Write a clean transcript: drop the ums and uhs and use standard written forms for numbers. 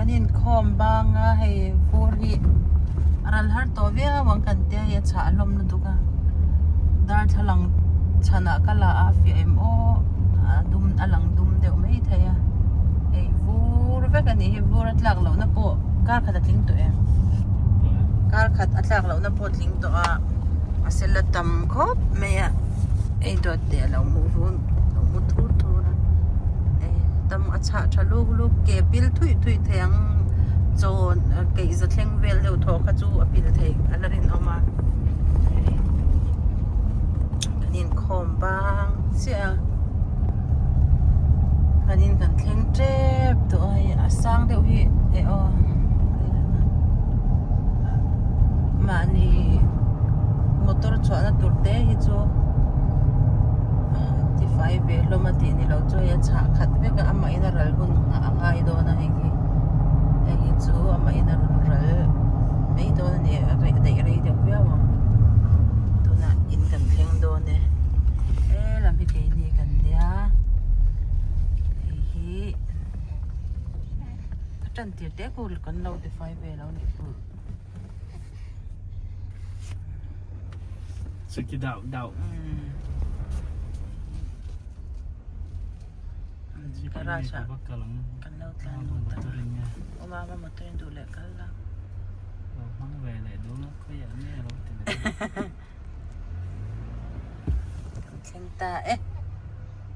Kan inkhawm bang a hei fur hi a ral har tawh viau ang kan tia hei a chhah hlawm lutuk a darthlalang chhanah ka la a fiah em aw a dum a lang dum deuh mai thei a hei vur vek a nih hi vur a tlak lohna pawh kar khat a tling tawh em kar khat a tlak lohna pawh a tling tawh a a sel a tam khawp mai a hei dawt te a lo mu run lo mu thur thur a hei tam a chhah tha luk luk ke pil thuih thuih thei ang chaw keih za thleng vel deuh thaw kha chu a pil thei a la rinawm a hei kan inkhawm bang chiah a kan in kan thleng tep tawh a hei a sang deuh hi eh aw mahni motor chhuahna tur te hi chu tifai ve hlawm a tih ni lo chu hei a chhah khat vek a amah in a ral hun a ngai dawn a hei hi hei hi chu amah in a rawn ral mai dawn a ni a reh daih rei deuh viau ang tunah in kan thleng dawn e he lam hi keini kan nia hei hi a tan tir te khu kan lo tifai ve lo nih chu. Seki dau dau. Garage ah kan lo tlan lut a aw mama motor in duh leh kal la. Lo hmang ve leh dawn a khawiah nge a lo ti leh. Kan thleng ta e.